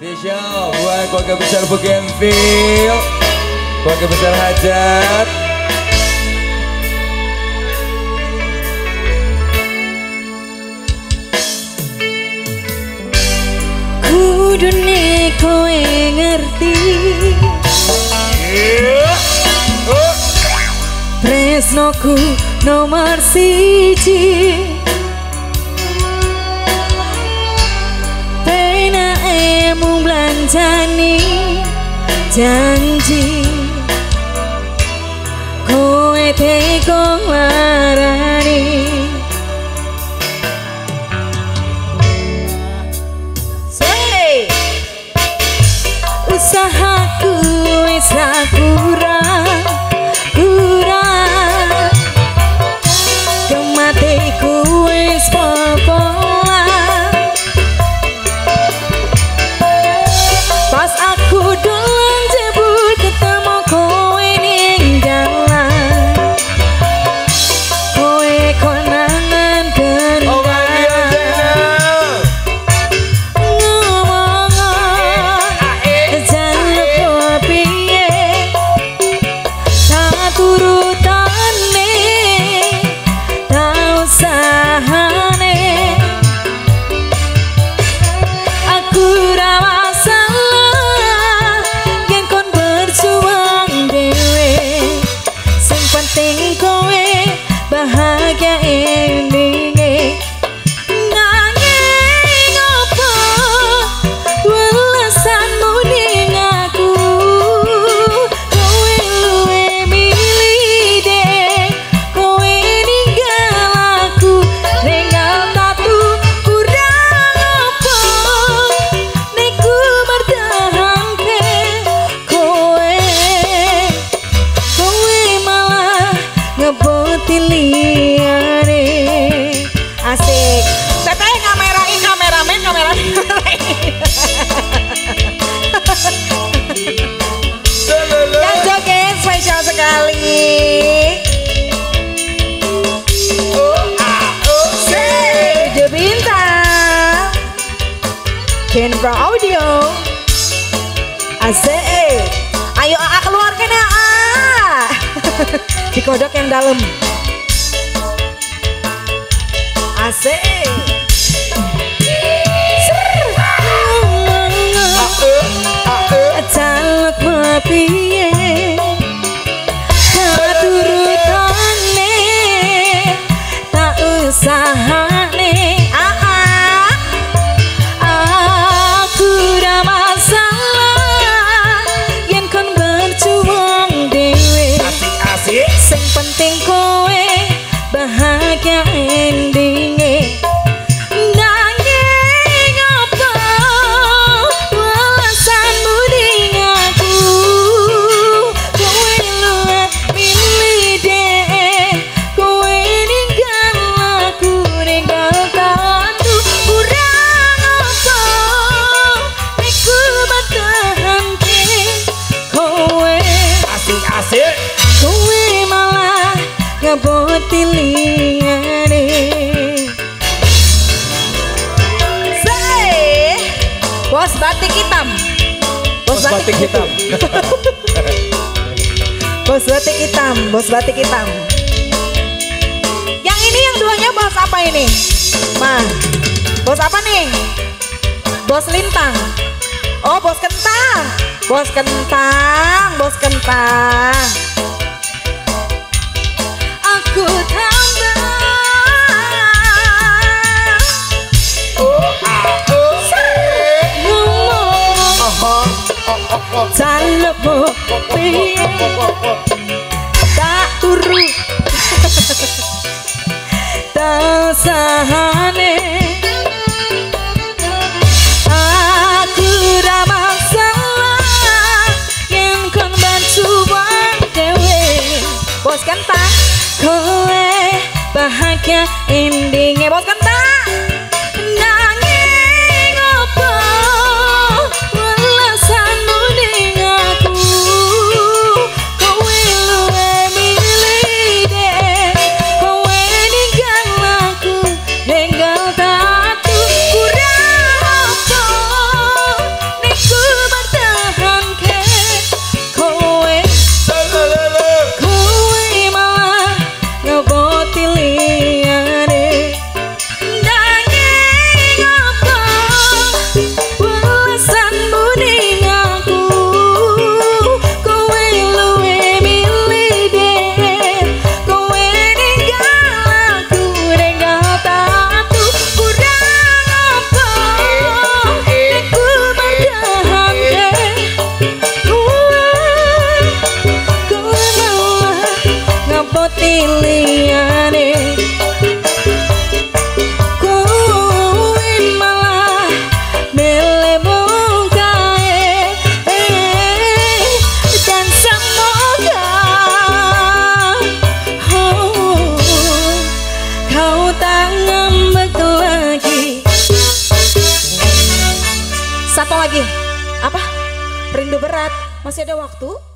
Spesial buat keluarga besar Bougenville, keluarga besar Hajat. Kudune kowe ngerti, tresnoku nomor siji. Penake mung blanjani janji, kowe teko nglarani. Usahaku wis ra kurang kurang, kematiku wis pol-polan. Pas aku dolan jebul ketemu kowe ning dalan, kowe konangan gendang. Bahagia endinge, nanging opo welesanmu ning aku, kowe luwe milih dek, kowe ninggal aku, ninggal tatu kurang opo nek ku bertahanke kowe, kowe malah ngeboti liyane. Asik. Teteh ngamerain kameramen, kameramen. Yang joget spesial sekali. Say, bintang. Kenpro Audio. Asik. Ayo AA keluarkan AA. Dikodok yang dalam. Asik. Calek piye tak turutane, tak usahane. Aku ra masalah yen kon berjuang dhewe. Asik. Sing penting kowe bahagia endinge. Nanging opo welesanmu ning aku, kowe luwih milih dhek, kowe ninggal aku, ninggal tatu. Kurang opo nek ku bertahanke kowe. Asik asik. Kowe malah ngeboti liyane. Say, bos batik hitam. Bos batik hitam. Bos batik hitam, bos batik hitam. Yang ini yang duanya bos apa ini? Ma, bos apa nih? Bos lintang. Oh, bos kentang. Bos kentang, bos kentang. Aku tambah. Ngomong calebmu piye, tak turu tak usahane. Aku ra masalah yen kon berjuang dhewe. Bos kentang, kowe bahagia endinge. Bos kentang. Nanging opo welesanmu ning aku, kowe luwe milih dhek, kowe ninggal aku, ninggal tatu. Kurang opo nek liyane kuwi malah milihmu kae dan semoga kau tak ngambek lagi. Satu lagi, apa? Rindu berat. Masih ada waktu?